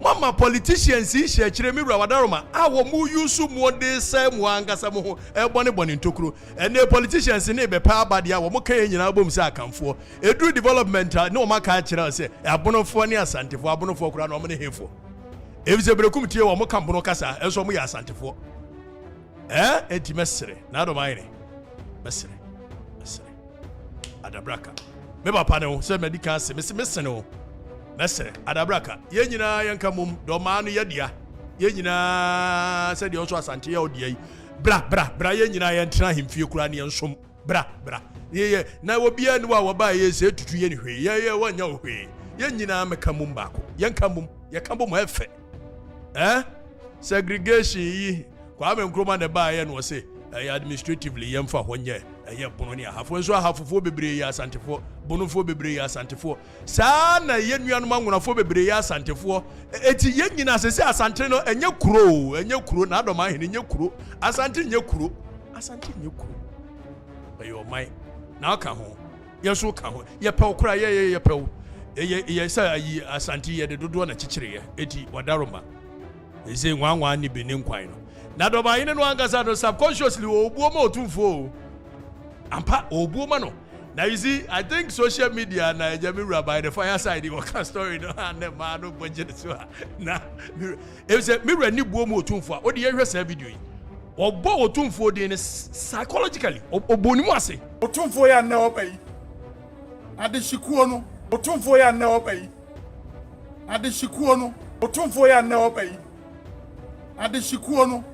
Moama politicians yi hyɛ akyire me wura Wadaroma a wɔn use mo de sɛe mo ankasa mo ho ɛbɔne bɔne ntokuro. Ɛnɛ politicians ne bɛpɛ aba deɛ a wɔn ka yɛn nyinaa bom sɛ Akanfoɔ. Ɛduru development a ne wɔn aka akyerɛ sɛ Abonofoɔ ne Asantefoɔ, Abonofoɔ koraa na wɔn ne hefoɔ? Efisɛ Berekum tie wɔn ka Bono kasa nso wɔn yɛ Asantefoɔ. Ɛɛ enti mɛsrɛ N'adom Ayene mɛsrɛ mɛsrɛ. Adabraka. Me papa ne wo sɛ madi kan ase mese mesene wo. Mɛsrɛ Adabraka. Yɛn nyinaa yɛnka mom dɔmaa no yɛdea. Yɛn nyinaa sɛdeɛ ɔso Asante yɛ ɔdea yi. Bra bra bra yɛn nyinaa yɛntena ahemfie koraa ne yɛnsom. Bra bra. Yɛyɛ na obiara ni hɔ a wɔbaa yɛ sɛ tutu yɛn hwee. Yɛyɛ wɔnyɛ wo hwee. Yɛn nyinaa mɛka mom baako. Yɛnka mom. Yɛka bom ɛfɛ. Eh? Segregation yi Kwame Nkrumah na ɛbaeɛ na ɔse ɛyɛ administratively yɛmfa hɔ nyɛ ɛyɛ Bono ne Ahafoɔ nso Ahafofoɔ bebree yɛ Asantefoɔ, Bonofoɔ bebree yɛ Asantefoɔ saa na yɛn nuanom Anwonafoɔ bebree yɛ Asantefoɔ eti yɛn nyinaa sɛ sɛ Asante no ɛnyɛ kuro o ɛnyɛ kuro na Adɔm ahene nyɛ kuro Asante nyɛ kuro Asante nyɛ kuro ɛyɛ ɔman na ɔka ho yɛn nso ka ho yɛpɛw koraa yɛyɛ yɛpɛw yɛ yɛ sɛ ayi Asante yɛde dodoɔ na kyekyereɛ eti wadaroma Ese nwanwa ne bi ne nkwan no. Na dɔmahene no ankasa no subconsciously ɔɔbuo ma otumfoɔ o. Ampa ɔɔbuo ma no. Na you see, I think social media na agya me wura by the fireside wɔka story no a na mmaa no bɔ gye ne so a na efisɛ me wura ni buo mu otumfoɔ a ɔde yɛhwɛ saa video yi. Ɔbɔ otumfoɔ din no psychologically ɔbɔ ne mu ase. Otumfoɔ yi a nnɛ ɔba yi, adehyekuo no. Otumfoɔ yi a nnɛ ɔba yi. Adehyekuo no. Otumfoɔ yi a nnɛ ɔba yi. Adehyekuo no.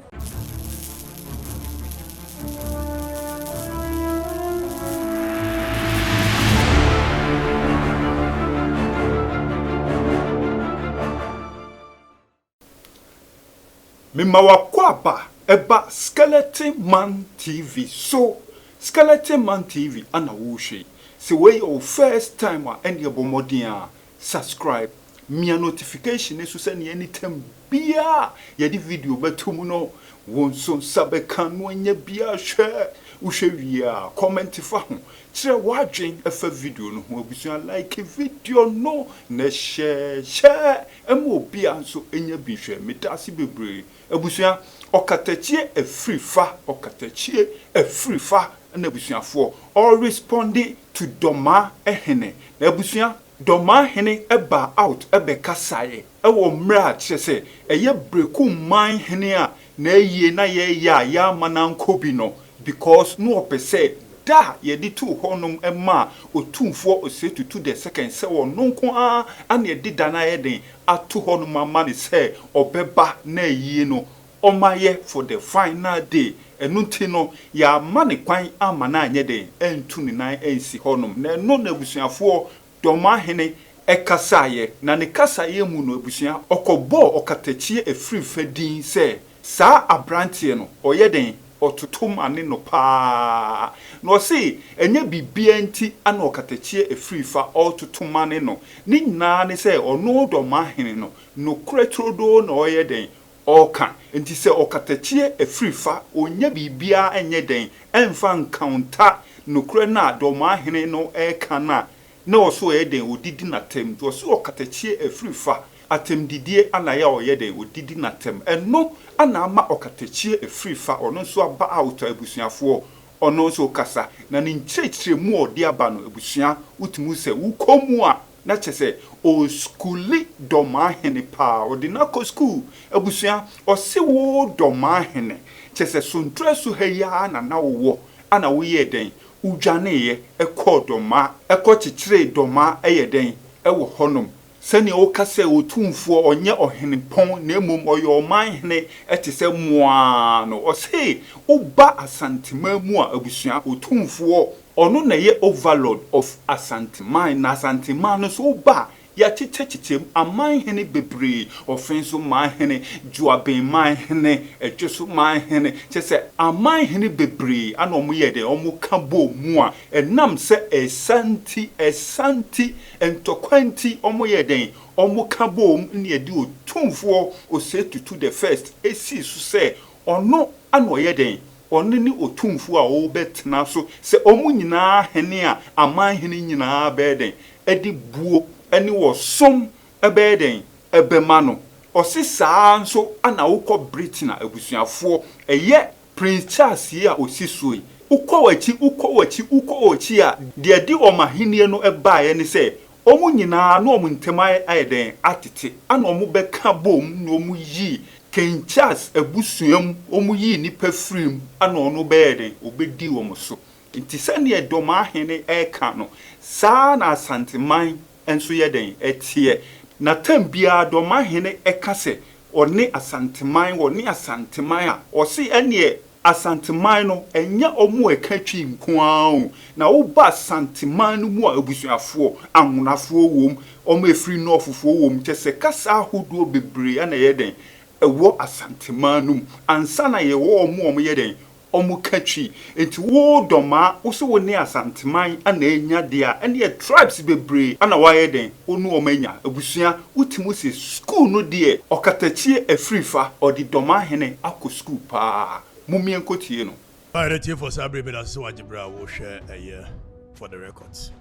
Mema w'akwaaba ba Skeleton Man TV so Skeleton Man TV ana wohwɛ yi sɛ wei yɛ wo first time a ɛneɛ bɔ mmɔden a subscribe mia notification no so sɛnea anytime biara yɛde video bɛto mu no wo nso nsa bɛka no anya bi ahwɛ wohwɛ wie a comment fa ho kyerɛ w'adwen fa video no ho abusua like video no na share share Ɛma obia nso nya bi hwɛ. Medaase bebree abusua. Ɔkatakyie afiri fa ɔkatakyie afiri fa na abusuafoɔ ɔresponde to Dɔmaa hene. Na abusua Dɔmaa hene baa out bɛkasaeɛ wɔ mmerɛ a kyerɛ sɛ ɛyɛ Berekum man hene a n'ayie na yɛreyɛ a yɛamma no ankɔ bi no because na ɔpɛ sɛ da a yɛde too hɔnom maa Otumfoɔ Osei Tutu the Second sɛ ɔno nko ara na yɛde da no ayɛ den ato hɔnom ama no sɛ ɔbɛba na ayie no ɔmayɛ for the final day. Ɛno nti no yɛamma no kwan amma no anyɛ dɛn antu ne nan ansi hɔnom. Na ɛno na abusuafoɔ Dɔmahene kasaeɛ, na ne kasaeɛ mu no abusua, ɔkɔbɔɔ ɔkatakyie afirifa din sɛ saa abranteɛ no ɔyɛ dɛn, ɔtoto ma ne no paa. Na ɔse ɛnyɛ biribiara nti na ɔkatakyie afirifa ɔretoto ma ne no, ne nyinaa ne sɛ ɔno Dɔmahene no, nokorɛ turodoo na ɔreyɛ dɛn, ɔreka. Nti sɛ ɔkatakyie afirifa ɔnnya biribiara nyɛ dɛn ɛmfa nkaunta nokorɛ no a Dɔmahene no reka no a, na ɔso ɔyɛ dɛn ɔdidi n'atɛm. Nti ɔse ɔkatakyie afirifa atɛmdidie ana yɛ a ɔyɛ dɛn ɔdidi n'atɛm. Ɛno ana ama ɔkatakyie afirifa ɔno nso aba out a abusuafoɔ ɔno nso kasa. Na ne nkyerɛkyerɛmu a ɔde aba no abusua wotumi hu sɛ wokɔ mu a Na kyerɛ sɛ ɔɔskuuli Dɔmahene paa, ɔde no akɔ skuul. Abusua, ɔse wo Dɔmahene, kyerɛ sɛ Sontorɛ so ha yi ara na na wowɔ, ana woyɛɛ dɛn? Wodwaneeɛ kɔɔ Dɔmaa, kɔ kyekyeree Dɔmaa yɛ dɛn wɔ hɔnom? Sɛdeɛ woka sɛ Otumfoɔ ɔnyɛ ɔhenepɔn na mmom ɔyɛ ɔmanhene te sɛ mo ara no, ɔse woba Asanteman mu a, abusua, Otumfoɔ Ɔno na ɛyɛ overlord of Asanteman, na Asanteman no nso woba a, yɛakyekyɛkyekyɛ mu, aman hene bebree, Ɔfenso man hene, Juaben man hene, Ɛdweso man hene, kyerɛ sɛ aman hene bebree ana wɔn yɛ dɛn, wɔn ka bɔɔ mu a, ɛnam sɛ ɛsa nti, ɛsa nti, ntɔkwa nti, wɔn yɛ dɛn, wɔn ka bɔɔ mu na yɛde Otumfoɔ Osei Tutu the first sii so sɛ ɔno ana ɔyɛ dɛn, Ɔno ne Otumfoɔ a ɔrebɛtena so sɛ wɔn nyinaa hene a aman hene nyinaa bɛyɛ dɛn? De buo ne ɔsom bɛyɛ dɛn? Bɛma no. Ɔse saa ara nso na wokɔ Britain a abusuafoɔ ɛyɛ Prince Charles yi a ɔsi soɔ yi, wokɔ w'akyi, wokɔ w'akyi, wokɔ w'akyi a, deɛ ɛde wɔn ahennie no baeɛ ne sɛ, wɔn nyinaa na wɔn ntam ayɛ dɛn? Atete. Ɛna wɔbɛka boom na wɔyii King Charles abusua mu, wɔyii nnipa firii mu, ɛna ɔno bɛyɛɛ dɛn? Ɔbɛdii wɔn so. Nti sɛdeɛ Dɔmahene reka no, saa ara na Asanteman nso yɛ dɛn? Ɛteɛ. Na tam biara Dɔmahene ka sɛ ɔne Asanteman, ɔne Asanteman a, ɔse ɛneɛ Asanteman no, ɛnyɛ wɔn a ɛka Twi nko ara o. Na woba Asanteman no mu a, abusuafoɔ, Anwonafoɔ wom, wɔn a ɛfiri Nɔɔfofoɔ wom, kyerɛ sɛ kasa ahodoɔ bebree na ɛyɛ dɛn? Ɛwɔ Asanteman no mu. Ansa na yɛwɔ wɔn a wɔyɛ dɛn? Ɔmo ka twi. Nti wo Dɔmaa wo se wo ne Asanteman na anya deɛ a ɛneɛ tribes bebree na wayɛ dɛn wo ne wɔn anya. Abusua wo te mu se school no deɛ Ɔkatakyie Afrifa ɔde Dɔmahene akɔ school paa. Mommie nkɔ tie no. Alright atiefoɔ saa bere medase sɛ wagye bere a wohwɛ ɛyɛ for the records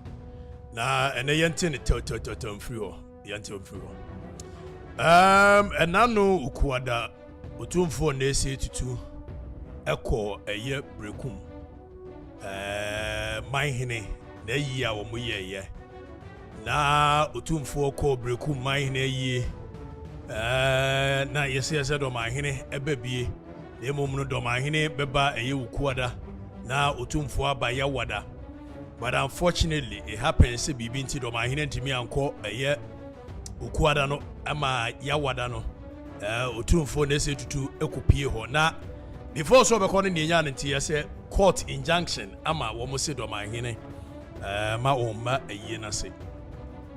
na ɛnɛ yɛnte ne tɛwtɛwtɛwtɛw mfiri hɔ yɛnte mfiri hɔ um, ɛna no ukuada Otumfoɔ Nese Tutu kɔɔ ɛyɛ Berekum ɛɛ manhene n'ayie a wɔn yɛɛyɛ. Na Otumfoɔ kɔɔ Berekum manhene ayie ɛɛ na yɛsɛ sɛ dɔmanhene ɛba bie. Na mmom no dɔmanhene bɛba ɛyɛ Wukuada na Otumfoɔ aba Yawada. But unfortunately it happens sɛ biribi nti dɔmanhene ntumi ankɔ ɛyɛ Okuada no ma Yawada no Otumfoɔ Nese Tutu kɔpie hɔ na before sɛ ɔbɛkɔ no neɛ nyaa no nti yɛ sɛ court injunction ama wɔn se Dɔmanhene ma wɔn mma ayie no ase.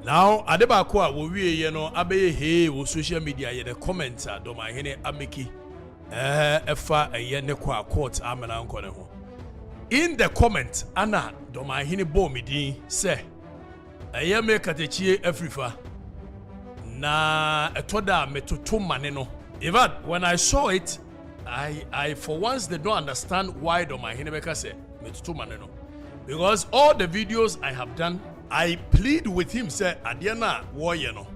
Now ade baako a wɔwieɛ no abɛyɛ hee wɔ social media yɛ the comments a Dɔmanhene ameki ɛfa ɛyɛ ne kɔ a court amena nkɔ ne ho. In the comment ana Dɔmanhene bɔɔ me din sɛ Ɛyɛ me katakyie afirifa, na ɛtɔ da a metoto mane no. In fact, when I saw it, I, I for once did not understand why Dɔmahene bɛka sɛ metoto mane no. Because all the videos I have done, I plead with him sɛ adeɛ no a wɔreyɛ no,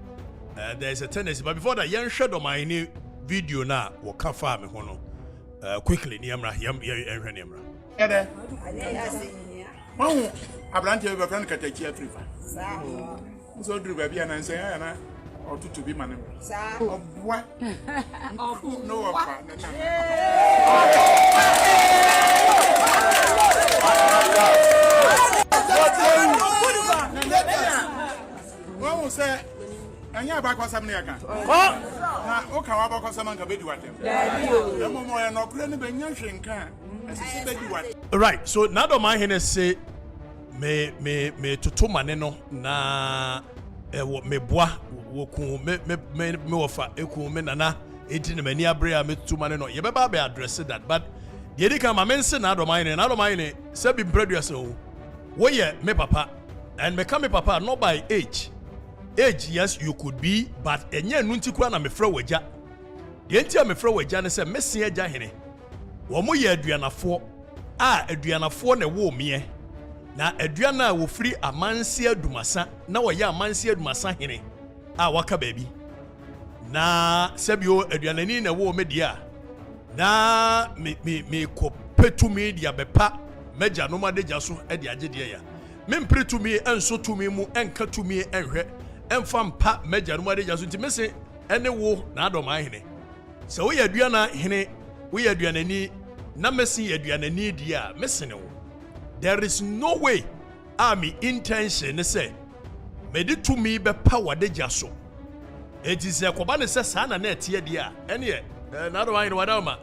uh, there is a tendency. But before that, yɛnhwɛ Dɔmahene video no a wɔka faa me ho no uh, quickly. Ne yɛmmra, yɛnhwɛ ne yɛmmra. Ɛdɛ. Wahu aberanteɛ bi bɛfrɛ no katakyi afiri fa. Nso ɔduru baabi a nansɛn ayɛ na ɔtoto bi ma ne ho. Ɔboa. Ne wɔfa ne nana. Wahu sɛ ɛnyɛ abakɔsɛm ne yɛka. Na woka w'abakɔsɛm anka bɛdi w'atɛm. Na mmom ɔyɛ nɔkorɛ no bɛnya hwee nka a. Right, so n'adɔmahene se me me me toto mane no na ɛwɔ me boa wɔku me me me me wɔfa eku me nana eti na m'ani abere a me toto mane no yɛbɛba abɛ address that but deɛ edi kan ma me nse n'adɔmahene n'adɔmahene sɛ bi mpere o woyɛ me papa and meka me papa not by age age yes you could be but ɛnyɛ ɛnu nti kura na mefrɛ wɔ agya deɛ nti a mefrɛ wɔ agya ne sɛ mese agya hene. Wɔyɛ aduanafoɔ a aduanafoɔ na ɛwoo meɛ, na aduana a wɔfiri Amanse Adumasa na wɔyɛ Amanse Adumasa hene a waka baabi. Na sɛbio aduanani na ɛwoo me deɛ a, na me me mekɔpɛ tumi de abɛpa m'agyanom adagya so de agye deɛ ya. Mempere tumi nso tumi mu nka tumi nhwɛ mfa mpa m'agyanom adagya so nti mese ɛne wo N'adɔmaa hene. Sɛ woyɛ aduana hene, woyɛ aduanani na mese yɛ aduanani deɛ a, mesene wo. There is no way a me intention ne sɛ mede tumi bɛpa w'adagya so. Enti sɛ ɛkɔba ne sɛ saa na na ɛteɛ deɛ a, ɛneɛ eh, N'adɔm ahene w'adaworoma,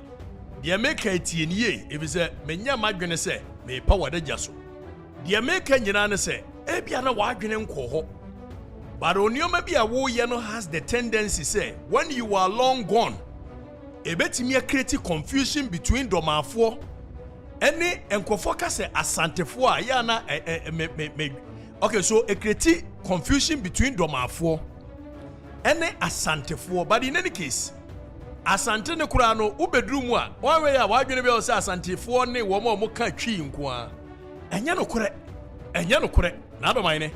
deɛ meka yi tie no yie, efisɛ menyɛ m'adwene sɛ merepa w'adagya so. Deɛ meka nyinaa ne sɛ, ebia na w'adwene nkɔɔ hɔ, but nneɛma bi a woyɛ no has the tendency sɛ when you are long gone, ebetumi acreate confusion between Dɔmaafoɔ ɛne nkurɔfoɔ ka sɛ Asantefoɔ a yɛ ana ɛ ɛ me me me okay so ecreate confusion between Dɔmaafoɔ ɛne Asantefoɔ but in any case Asante no koraa no wobɛduru mu a wɔanwɛ yɛ a w'adwene bɛyɛ sɛ Asantefoɔ ne wɔn a wɔka Twi nko ara. Ɛnyɛ nokorɛ. Ɛnyɛ nokorɛ. N'adɔman ne.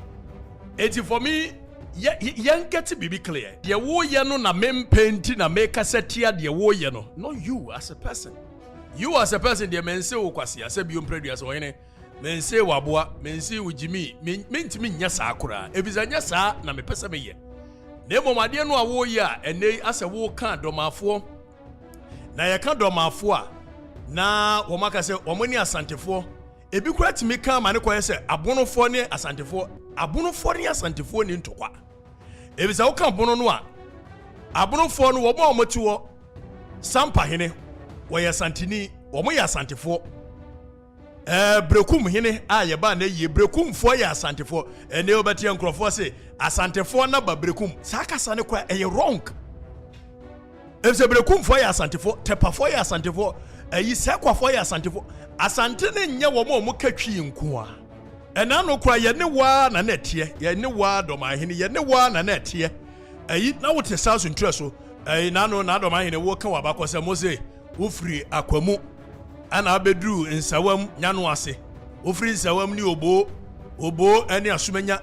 Enti for me, Yɛ yɛn get biribi clear. Deɛ woyɛ no na mempɛ nti na mekasa tia deɛ woyɛ no, not you as a person. You as a person deɛ, mense wo kwasea sɛ bio mprɛdua sɛ ɔhene, mense wo aboa, mense wo gyimi, mentumi nyɛ saa koraa, ɛfiri sɛ nyɛ saa na mepɛ sɛ meyɛ. Na mmom adeɛ no a woyɛ a ɛnɛ yi asɛ woka dɔmafoɔ, na yɛka dɔmafoɔ a, na wɔn aka sɛ wɔn ne Asantefoɔ. Ebi koraa tumi ka ama ne kɔyɛ sɛ Abonofoɔ ne Asantefoɔ. Abonofoɔ ne Asantefoɔ ni ntɔkwa, efisɛ woka Bono no a, Abonofoɔ no, wɔn a wɔte hɔ, Sampahene wɔyɛ Asanteni, wɔn yɛ Asantefoɔ. Berekum hene a yɛbaa na yie, Berekumfoɔ yɛ Asantefoɔ. Ɛnɛ wobɛteɛ nkurɔfoɔ se Asantefoɔ na ba Berekum. Saa kasa no koraa ɛyɛ wrong, efisɛ Berekumfoɔ yɛ Asantefoɔ, Tɛpafoɔ yɛ Asantefoɔ, ɛyi Sɛkwafoɔ yɛ Asantefoɔ. Asante ne nyɛ wɔn a wɔka Twi nko a. Ɛna no koraa yɛne waa na na ɛteɛ, yɛne waa Dɔmahene, yɛne waa na na ɛteɛ. Ɛyi na wote saa so ntura so ɛyi n'ano na Dɔmahene woka wɔ abakɔsɛm mo se wofiri Akwamu ɛna abɛduru Nsawam Nyano ase, wofiri Nsawam ne Oboo, Oboo ɛne Asomanya,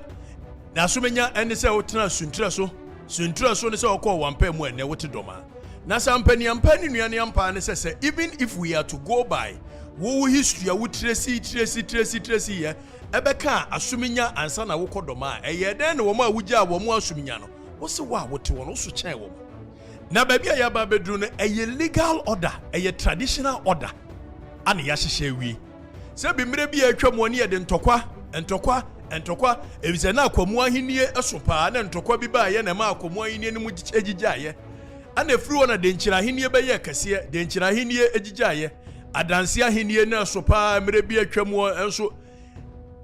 na Asomanya ɛne sɛ wotena Suntura so, Suntura so ne sɛ wɔkɔɔ Wampaa mu. Ɛnɛ wote Dɔmaa na sɛ ampaniampa ne nua ne ampa ne sɛ even if we are to go by wo history a wo trace trace trace trace yɛ ɛbɛka Asomenya ansa na wokɔ Dɔmaa, ɛyɛ dɛn na wɔn a wogyaa wɔn Asomenya no, wo se wo a wote wɔn wo so kyɛn wɔn? Na baabi a yɛaba abɛduru no, ɛyɛ legal order, ɛyɛ traditional order ana yɛahyehyɛ awie. Sɛ bi mmerɛ bi a atwa mu ne yɛde ntɔkwa ntɔkwa ntɔkwa, efisɛ na Akwamu ahennie so paa, na ntɔkwa bi baayɛ na ɛma Akwamu ahennie no mu gyigyaeɛ. Ɛna efiri hɔ na Denkyira ahennie bɛyɛɛ kɛseɛ, Denkyira ahennie gyigyaeɛ. Adanse ahennie na ɛso paa mmerɛ bi atwa mu nso.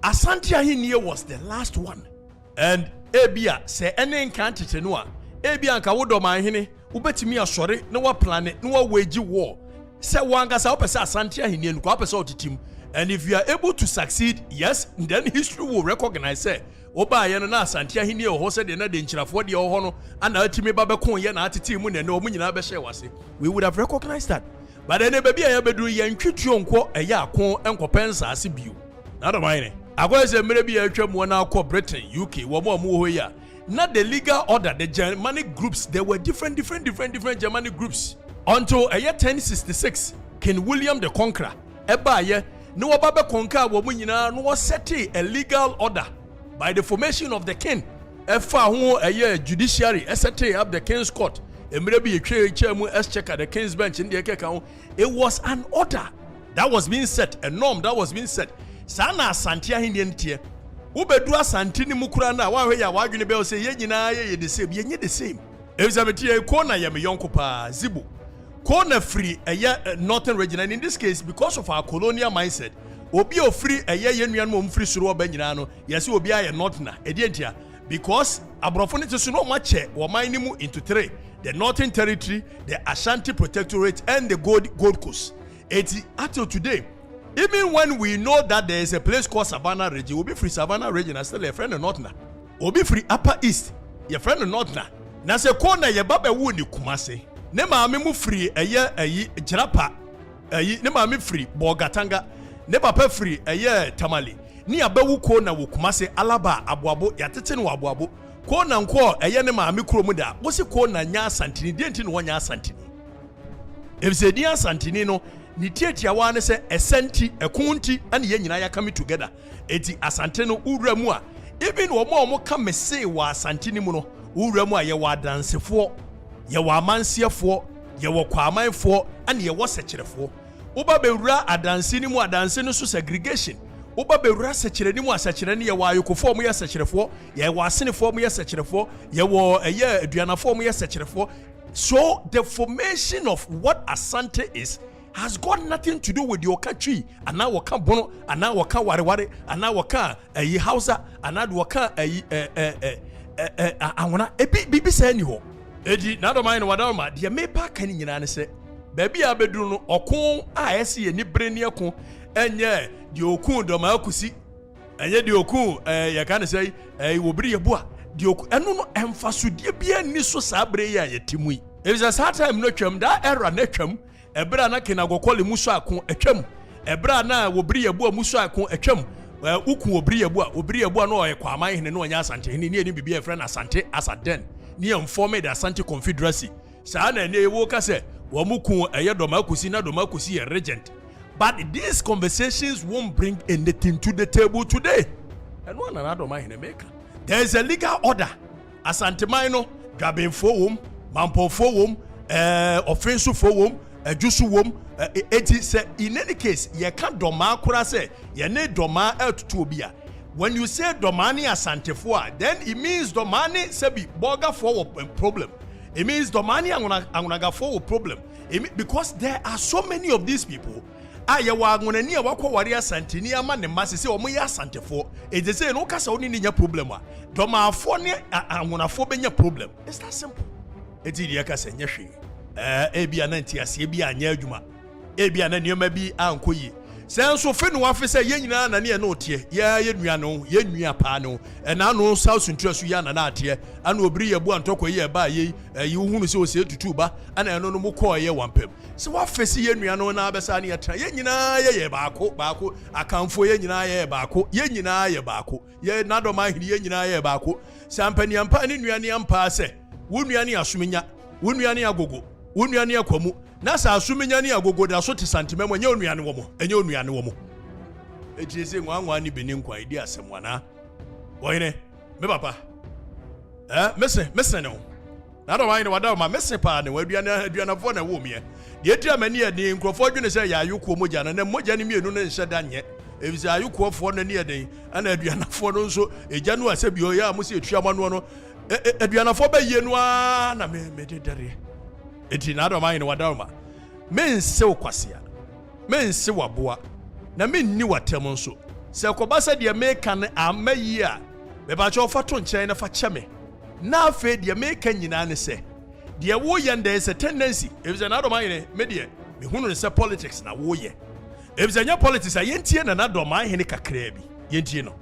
Asante ahennie was the last one. And ebia sɛ ɛne nka tete no a, ebia nka wo Dɔmanhene wobɛtumi asɔre na waplan na wawage war sɛ wo ankasa wopɛ sɛ Asante ahenni no kɔ, wopɛ sɛ ɔtete mu. And if you are able to succeed, yes, then history will recognize sɛ wobaayɛ no na Asante ahenni wɔ hɔ sɛdeɛ na Denkyirafoɔ deɛ wɔ hɔ no, ana atumi ba bɛko yɛ na atete mu na ɛnɛ wɔn nyinaa bɛhyɛ wase. We would have recognized that. But ɛnɛ baabi a yɛbɛduru, yɛntwe tuo nkɔ ɛyɛ ako nkɔpɛ nsaase bio. Na Dɔmahene akɔyɛ sɛ mmerɛ bi a atwa mu na akɔ Britain, UK, wɔn a wɔwɔ hɔ yi a, na the legal order, the Germanic groups, there were different different different different Germanic groups until ɛyɛ 1066 King William the Conqueror ɛbaayɛ na wɔba bɛconquer wɔn nyinaa na wɔset a legal order by the formation of the king. Ɛfa ho ɛyɛ judiciary, ɛset up the king's court. Mmerɛ bi yɛtwa kyɛn mu exchequer, the king's bench ne deɛ ɛkeka ho. It was an order that was being set, a norm that was being set. Saa na Asante ahenni no teɛ. Wobɛdu Asante no mu koraa no a, woahwɛ yɛ a, w'adwene bɛyɛ sɛ yɛn nyinaa yɛyɛ the same. Yɛnyɛ the same, efisɛ mete yɛ ko na yɛ me yɔnko paa Zibo ko na firi ɛyɛ Northern Region. And in this case, because of our colonial mindset, obi a ofiri ɛyɛ yɛn nuanom a wɔn firi soro ɔba nyinaa no, yɛsɛ obi ayɛ northerner. Ɛdeɛ ntia? Because aborɔfo no te so na wɔn akyɛ wɔn man no mu into three: the Northern Territory, the Ashanti Protectorate and the Gold Coast. Eti until today, even when we know that there is a place called Savannah Region, obi firi Savannah Region na still yɛfrɛ no northerner. Obi firi Upper East, yɛfrɛ no northerner. Na sɛ ko na yɛba bɛwo ne Kumase, ne maame mu firi ɛyɛ ɛyi Gyerapa, ɛyi ne maame firi Bɔgatanga, ne papa firi ɛyɛ Tamale, ne abɛwo ko na wɔ Kumase Alaba Aboabo, yɛatete no wɔ Aboabo. Ko na nkɔ ɛyɛ ne maame kurom da wosi ko na nya Asantini. Deɛ nti na wɔnya Asantini, efisɛ din Asantini no ne tiatiawa ne sɛ ɛsɛ nti ɛko nti ɛne yɛn nyinaa yɛaka together. Eti Asante no wura mu a, even wɔn a wɔn ka mese wɔ Asante no mu no, wura mu a, yɛwɔ Adansefoɔ, yɛwɔ Amanseɛfoɔ, yɛwɔ Kwamanfoɔ, ɛne yɛwɔ Sɛkyerɛfoɔ. Woba bɛwura Adanse no mu, Adanse no so segregation. Woba bɛwura Sɛkyerɛ no mu a, Sɛkyerɛ no yɛwɔ Ayokofoɔ a wɔyɛ Sɛkyerɛfoɔ, yɛwɔ Asenefoɔ a wɔyɛ Sɛkyerɛfoɔ, yɛwɔ ɛyɛ Aduanafoɔ a wɔyɛ Sɛkyerɛfoɔ. So the formation of what Asante is has got nothing to do with deɛ ɔka Twi anaa wɔka Bono anaa wɔka Wareware anaa wɔka ɛyi Hausa anaa deɛ wɔka ɛyi ɛ ɛ ɛ ɛ Anwona. Ebi biribi saa ni hɔ. Edi n'adɔman no wadaroma. Deɛ mepa aka ne nyinaa ne sɛ baabi a abɛduru no, ɔko a ɛsi yɛ ni bere ne ɛko ɛnyɛ deɛ ɔku Dɔmaa Kusi, ɛnyɛ deɛ ɔku ɛɛ yɛka ne sɛ ɛɛ wɔbiri yɛ boa deɛ ɔku ɛno no, ɛmfasodie biara nni so saa bere yi a yɛte mu yi, efisɛ saa time no atwam, that era no atwam. Ɛberɛ a na Kenagɔkɔle mu so ako atwam, ɛberɛ a na wɔbiri yɛ boa mu so ako atwam. Woku Obiri Yeboah, Obiri Yeboah no ɔyɛ Kwaman hene na ɔnyɛ Asante hene, ne yɛnim biribi a yɛfrɛ no Asante Asaden, ne yɛn formed Asante Confederacy. Saa na ɛnɛ yi woka sɛ wɔn ku ɛyɛ Dɔm Akosi na Dɔm Akosi yɛ regent. But these conversations won't bring anything to the table today. Ɛno a Nana Dɔm Ahene meka. There is a legal order. Asanteman no, Dwabenfoɔ wom, Mampɔnfoɔ wom, ɛɛ Ɔfensofoɔ wom, Adwoso wom. Eti sɛ in any case yɛka Dɔmaa koraa sɛ yɛne Dɔmaa ɛretoto obi a, when you say Dɔmaa ne Asantefoɔ a, then it means Dɔmaa ne sɛbi Bɔgafoɔ wɔ problem. It means Dɔmaa ne Anwonagafoɔ wɔ problem. It mean, because there are so many of these people a yɛwɔ anwonani a wakɔware Asanteni ama ne mma sese wɔn yɛ Asantefoɔ. Eti sɛ no kasa wo ne ne nya problem a, Dɔmaafoɔ ne anwonafoɔ bɛnya problem. It's that simple. Eti deɛ kasa nyɛ hwee. Ɛɛ ebi a na nteaseɛ bi anyɛ adwuma. Ebi a na nneɛma bi ankɔ yie. Sɛ nso fe no wafe sɛ yɛn nyinaa na ne yɛn no teɛ, yɛ yɛ nua no, yɛn nua paa no, ɛna ano South Suntua so yi ana na ateɛ, ana obiri yɛ bu antɔkɔ yi ɛbaa yei, ɛyi wohunu sɛ ɔsɛ tutu ba, ana ɛno no mo kɔɔ yɛ wampam. Sɛ wafe se yɛn nua no na abɛsa ne yɛtena, yɛn nyinaa yɛyɛ baako, baako, Akanfoɔ yɛn nyinaa yɛyɛ baako, yɛn nyinaa yɛ baako, yɛ Nadɔm ahene yɛn nyinaa yɛyɛ baako. Sɛ ampaniampa ne nua ne ampaa sɛ, wo nua ne Asomenya, wo nua ne Agogo, wo nua ne Akwamu, na sɛ Asomenya ne Agogo da so te Santema mu, ɛnyɛ onua ne wɔn, ɛnyɛ onua ne wɔn. Eti ese nwanwa ne beni nkwa edi asɛm anaa? Ɔhene, me papa, eh, mese, mese ne ho. Na dɔm ahene wada ma mese paa ne ho, aduane, aduanafoɔ na ɛwɔ meɛ. Deɛ eti a m'ani yɛ den, nkurɔfoɔ dwene sɛ ɛyɛ ayokoɔ mogya no, na mogya no mmienu no nhyɛ da nyɛ. Efisɛ ayokoɔfoɔ no ani yɛ den, ɛna aduanafoɔ no nso, egya no a sɛ bio yɛ a mo sɛ etua mo anoɔ no, aduanafoɔ bɛyie no ara na me mede dɛreɛ. Enti n'adɔm ahene wadaroma, mense wo kwasea, mense w'aboa, na menni w'atɛm nso. Sɛ ɛkɔba sɛ deɛ meka no amma yie a, mepakyɛw fa to nkyɛn na fa kyɛ me. Na afei deɛ meka nyinaa ne sɛ, deɛ woreyɛ no there is a tendency, efisɛ n'adɔm ahene, me deɛ, mehunu no sɛ politics na woreyɛ. Efisɛ ɛnyɛ politics a, yɛntie Nana Dɔm ahene kakraa bi, yɛntie no.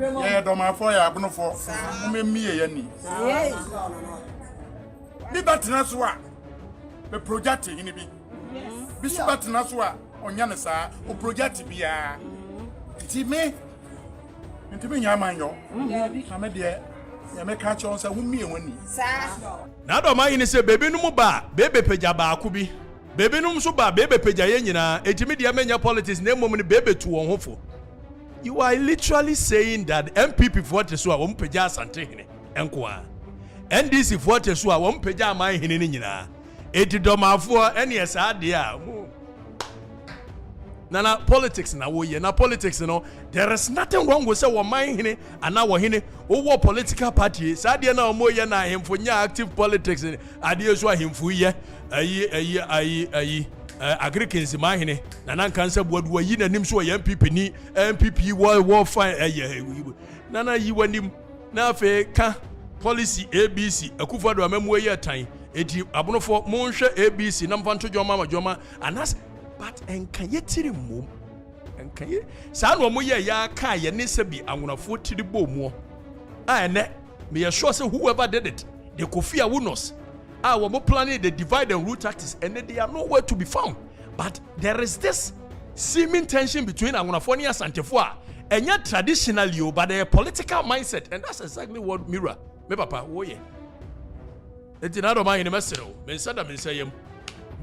Yɛyɛ Dɔmafoɔ, yɛ Abonofoɔ, mommie yɛn ani. Bi bɛtena so a, bɛ project hene bi. Bi so bɛtena so a, ɔnyɛ no saa, o project biara. Nti me, ntumi nyɛ amanyɔ. Na me deɛ, deɛ meka kyerɛ wɔn sɛ, wommie wɔn ani. Na dɔm ahene sɛ bebinom ba a, bebepagya baako bi, bebinom nso ba a, bebepagya yɛn nyinaa, enti me deɛ menyɛ politics na mmom no bebetu wɔn ho fo. You are literally saying that NPP foɔ te so a wɔn pagya Asante hene nko ara, NDC foɔ te so a wɔn pagya aman hene no nyinaa, enti dɔmafoɔ ɛneɛ saa deɛ a mo Nana politics na woyɛ na politics no there is nothing wrong with sɛ wɔman hene anaa wɔhene wowɔ political party saa deɛ na wɔn yɛ na ahemfo nyɛ active politics adeɛ so ahemfo yɛ ayi ayi ayi ayi agric nsimaa hene Nana Nkansa Buadu wayi n'anim so ɔyɛ NPP ni NPP wɔ wɔ fine ɛyɛ Nana yi w'anim na afei ka policy ABC Akufo Addo amamuo yɛ tan eti abonofoɔ monhwɛ ABC na mfa nto dwɔma ma dwɔma anas but nka yɛ tiri mmom nka yɛ saa na wɔn yɛ yɛ aka yɛ ne sɛ bi anwonafoɔ tiri bɔ muɔ a ɛnɛ meyɛ sure sɛ whoever did it, the Kofi Awunos a wɔn planning the divide and rule tactics, ɛnɛ they are nowhere to be found, but there is this seeming tension between anwonafoɔ ne Asantefoɔ a ɛnyɛ traditionally o, but ɛyɛ political mindset, and that's exactly what Mira, me papa, wɔyɛ. Enti na adɔm ahene mɛsrɛ wo, me nsa da me nsa yam.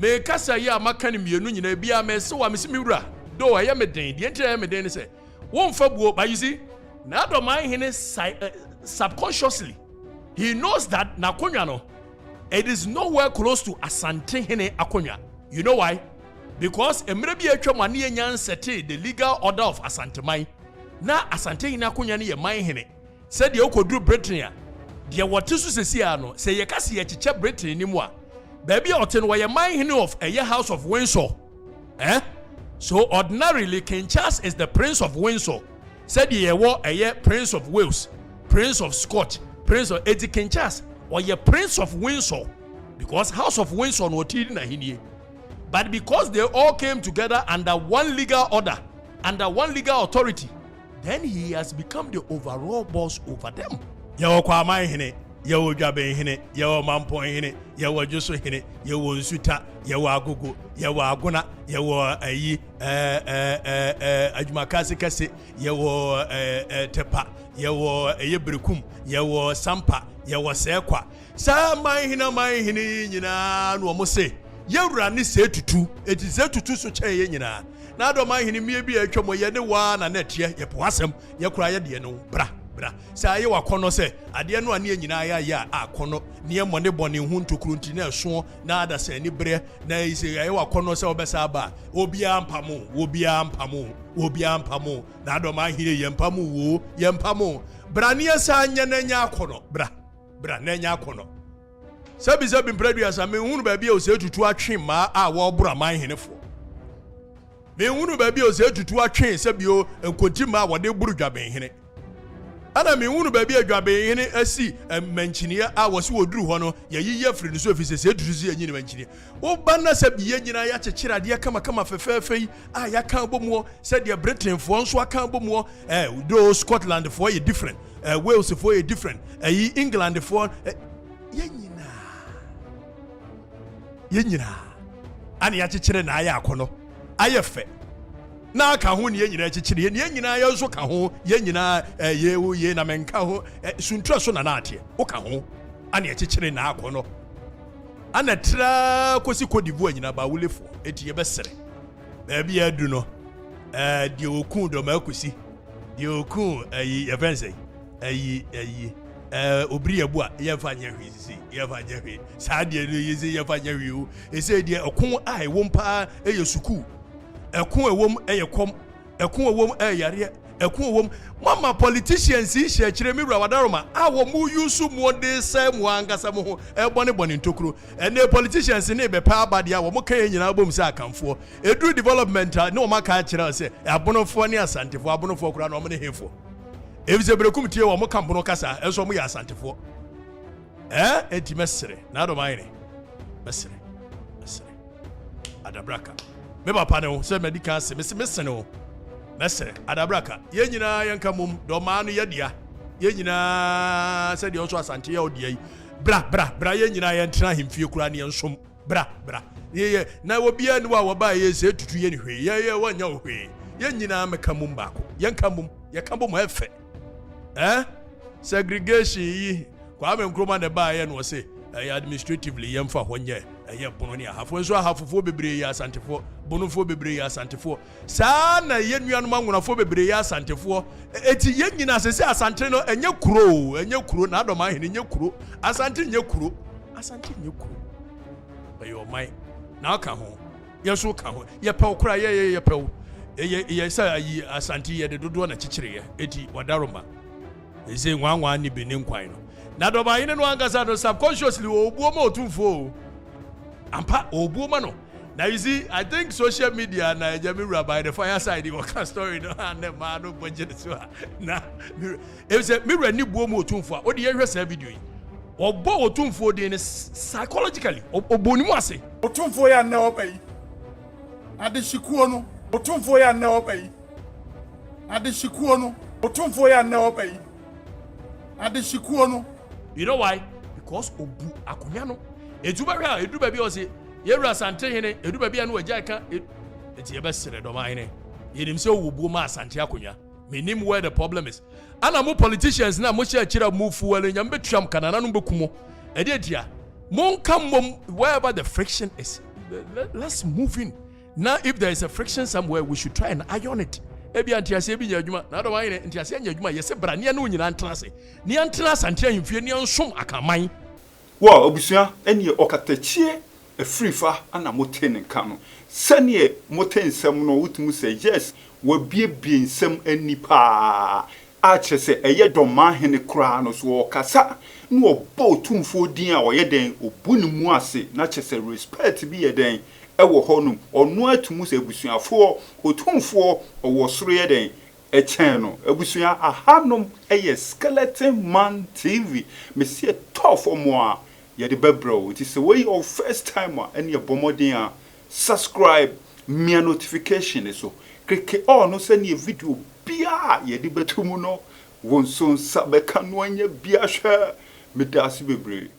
Mekasa yi a maka no mmienu nyinaa biara mese wo a mese me wura, though ɛyɛ me den, deɛ nti a ɛyɛ me den ne sɛ womfa buo, but you see, na adɔm ahene subconsciously he knows that n'akonnwa no, it is nowhere close to Asantehene akonnwa. You know why? Because mmerɛ bi a atwa mu a ne yɛnya nsɛtee the legal order of Asanteman, na Asantehene akonnwa no yɛ man hene. Sɛdeɛ wokɔduru Britain a, deɛ wɔte so seesei ara no, sɛ yɛka sɛ yɛkyekyɛ Britain no mu a, baabi a ɔte no, wɔyɛ man hene of ɛyɛ House of Windsor. Eh? So ordinarily, King Charles is the Prince of Windsor. Sɛdeɛ yɛwɔ ɛyɛ Prince of Wales, Prince of Scotch, Prince of, eti King Charles, ɔyɛ Prince of Windsor because House of Windsor no ɔte di n'ahennie. But because they all came together under one legal order, under one legal authority, then he has become the overall boss over them. Yɛwɔ Kwaman hene. Yɛwɔ Dwabenhene, yɛwɔ Mampɔnhene, yɛwɔ Dwosohene, yɛwɔ Nsuta, yɛwɔ Agogo, yɛwɔ Agona, yɛwɔ ayi ɛɛ ɛɛ ɛɛ Adwumakase kɛse, yɛwɔ ɛɛ ɛɛ Tɛpa, yɛwɔ ɛyɛ Berekum, yɛwɔ Sampa, yɛwɔ Sɛɛkwa. Saa amanhene amanhene yi nyinaa na wɔn se yɛwura ne Sɛ Tutu, eti Sɛ Tutu so kyɛn yɛn nyinaa. Na adɔ ɔmanhene mmea bi a atwa mu yɛ ne waa na na ɛteɛ, yɛpɛ w'asɛm, yɛ koraa yɛ deɛ no, bra, bra. Sɛ ayɛ w'akɔnnɔ sɛ adeɛ no a ne yɛn nyinaa yɛayɛ a akɔnnɔ, ne yɛmmɔ ne bɔne ho ntokuro nti na ɛsoɔ na adasa ani berɛ na ɛyi sɛ ayɛ w'akɔnnɔ sɛ wobɛsa aba a, obiara mpamo wo, obiara mpamo wo, obiara mpamo wo. Na adɔ ɔmanhene yɛmpamo wo o, yɛmpamo wo. Bra ne yɛnsan nyɛ na ɛnyɛ akɔnnɔ, bra, bra na ɛnyɛ akɔnnɔ. Sɛbisɛbi mprɛduasa, menhunu baabi a Osei Tutu atwe mmaa a wɔreboro aman henefoɔ. Menhunu baabi a Osei Tutu atwe sɛbio nkonti mmaa a wɔde boro dwabenhene. Ɛna menhunu baabi a dwabenhene asi mmankyiniiɛ a wɔse wɔduru hɔ no yɛyiyi afiri ne so ɛfiri sɛ Osei Tutu se yɛnyi ne mankyiniiɛ. Woba na sɛbi yɛn nyinaa yɛakyekyere adeɛ kamakama fɛfɛɛfɛ yi a yɛaka abɔ muɔ sɛdeɛ Britainfoɔ nso aka abɔ muɔ, eh, though Scotlandfoɔ yɛ different, eh, Walesfoɔ yɛ different, ɛyi Englandfoɔ, eh, yɛn nyinaa yɛn nyinaa ana yɛakyekyere na ayɛ akɔnɔ ayɛ fɛ na aka ho ne yɛn nyinaa kyekyere yɛn yɛn nyinaa yɛn nso ka ho yɛn nyinaa ɛyɛ wo yɛ na menka ho suntura so na na ateɛ woka ho ana yɛkyekyere na akɔnɔ ana tra kɔsi Cote d'Ivoire nyinaa ba wulefoɔ eti yɛbɛsrɛ baabi a adu no ɛɛ deɛ okun dɔm akosi deɛ okun ɛyi yɛfɛn sɛ ɛyi ɛyi ɛɛ obiri yɛ bu a yɛnfa nyɛ hwee sisi yɛnfa nyɛ hwee saa deɛ no yɛ sɛ yɛnfa nyɛ hwee o ɛsɛ deɛ ɛko a ɛwɔ mu paa ɛyɛ sukuu ɛko ɛwɔ mu ɛyɛ kɔm ɛko ɛwɔ mu ɛyɛ yareɛ ɛko ɛwɔ mu mama politicians yi hyɛ akyire mi wura wadaroma a wɔn mu yusu mu de sɛ mu ankasa mo ho ɛbɔne bɔne ntokuro ɛnɛ politicians ne bɛpɛ aba deɛ a wɔn ka yɛn nyinaa bom sɛ akanfoɔ eduru development a ne wɔn aka akyerɛ sɛ abonofoɔ ne asantefoɔ abonofoɔ koraa na wɔn ne hefoɔ. Efisɛ berekum tie wɔn ka mbono kasa nso wɔn yɛ asantefoɔ. Ɛɛ enti mɛsrɛ na adɔm ayene mɛsrɛ mɛsrɛ adabraka me papa ne ho sɛ madi kan ase mese mesene wo mɛsrɛ adabraka yɛn nyinaa yɛnka mom dɔmaa no yɛ dea yɛn nyinaa sɛdeɛ ɔnso asante yɛ ɔdea yi bra bra bra yɛn nyinaa yɛntena ahemfie koraa ne yɛnsom Bra, bra. Yɛ, yɛ, na obiara ni hɔ a wɔbaa yɛ sɛ tutu yɛ ne hwee. Yɛ, yɛ, wɔnyɛ wo hwee. Yɛn nyinaa mɛka mum baako. Yɛnka mum. Yɛka bom ɛfɛ. Eh? Segregation yi, Kwame Nkrumah na ɛbaa yɛ na ɔse, ɛyɛ administratively yɛmfa hɔ nyɛ ɛyɛ bono ne ahafoɔ. Nso ahafofoɔ bebree yɛ asantefoɔ, bonofoɔ bebree yɛ asantefoɔ. Saa na yɛn nuanom anwonafoɔ bebree yɛ Asantefoɔ. Eti yɛn nyinaa sese Asante no ɛnyɛ kuro o, ɛnyɛ kuro, N'adɔm ahene nyɛ kuro, Asante nyɛ kuro, Asante nyɛ kuro. Ɛyɛ ɔman. Na ɔka ho, yɛn nso ka ho. Yɛpɛ wo koraa, yɛ yɛ yɛpɛ wo. Yɛ yɛ sɛ ayi Asante yɛde dodoɔ na kyekyereɛ. Eti wadaroma. Ese nwanwa ne bi ne nkwan no. Na dɔmahene no ankasa no subconsciously ɔwɔ ma otumfoɔ o. Ampa, ɔwɔ ma no. Na you see, I think social media na ɛgya me wura by the fireside wɔka story no a na mmaa no bɔ gye ne so a na efisɛ me wura ni buo mu otumfoɔ a wode yɛhwɛ saa video yi. Ɔbɔ otumfoɔ din no psychologically ɔbɔ ne mu ase. Otumfoɔ yi a nnɛ ɔba yi, adehyekuo no. Otumfoɔ yi a nnɛ ɔba yi. Adehyekuo no. Otumfoɔ yi a nnɛ ɔba yi. Adehyekuo no. You know why? Because obu akonnwa no. Etu bɛhwɛ a edu baabi a ɔse yɛwura Asante hene, edu baabi a no wagyae ka. Eti yɛbɛsrɛ dɔm ahene. Yɛnim sɛ wowɔ buo ma Asante akonnwa. Menim where the problem is. Ana mo politicians na mo hyɛ akyire a mo fuel nyame bɛtua mo ka nananom bɛku mo. Ɛdeɛ ntia? Monka mmom wherever the friction is. Let's move in. Na if there is a friction somewhere, we should try and iron it. Ebia nteaseɛ bi nyɛ adwuma. Na adɔm ayene nteaseɛ nyɛ adwuma. Yɛsɛ bra ne yɛne wo nyinaa ntena ase. Ne yɛntena Asante ahemfie ne yɛnsom Akanman. Wow abusua ɛneɛ ɔkatakyie afirifa na mote ne nka no sɛneɛ mote nsɛm no wotumi sɛ yes wabiebie nsɛm ani paa a kyerɛ sɛ ɛyɛ Dɔmahene koraa no so ɔkasa na ɔbɔ otumfoɔ din a ɔyɛ dɛn ɔbu ne mu ase na kyerɛ sɛ respect bi yɛ dɛn ɛwɔ hɔ nom ɔno ara tumi sɛ abusuafoɔ otumfoɔ ɔwɔ soro yɛ dɛn ɛkyɛn no abusua ahanom ɛyɛ Skeleton Man TV mese ɛtɔ fam a yɛde bɛbrɛ wo nti sɛ wei yɛ wo first time a ɛneɛ bɔ mmɔden a subscribe mia notification no so click all no sɛneɛ video biara a yɛde bɛto mu no wo nso nsa bɛka no anya bi ahwɛ. Meda ase bebree.